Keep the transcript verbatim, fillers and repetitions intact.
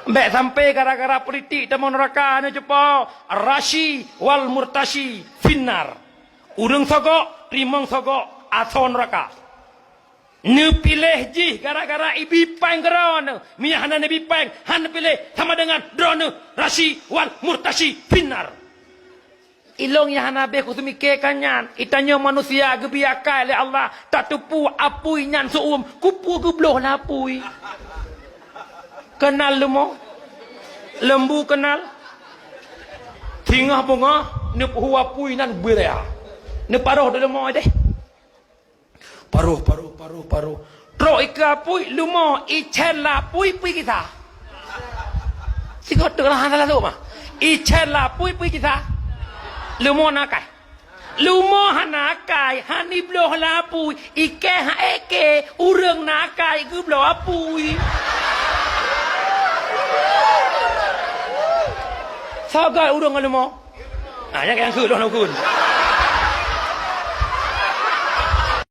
Bèk sampai gara-gara politik tamong neuraka, neucupa, rasyi wal murtasyi finnar. Ureueng sogok, teurimong sogok, asoe neuraka. Neupiléh jih gara-gara ibi péng keudroe neuh. Meunyo hana neubi péng, hana neupiléh, sama dengan droeneuh rasyi wal murtasyi finnar. Ilôn nyang hana habéh kuseumiké ka nyan, itanyoe manusia geubri akai lé Allah, tateupeue apui nyan seu-uem, keupeue geubloh lé apui. Keunal leumo? Leumbu keunal? Singoh beungoh neupeuhu apui nyan beurea. Neuparoh di leumo deh. Paroh, paroh, paroh, paroh. Trok ikeue apui, leumo, icén lapui pui gisa. Sigoe teuk lah hana lalu mah. Icén lapui pui gisa. Leumo na akai. Leumo hana akai, hana ibloh lapui. Ikée ha ék, ureueng na akai geubloh apui. Sagai ureueng ngon leumo. Ah, nyan nyang keu lôn ukun.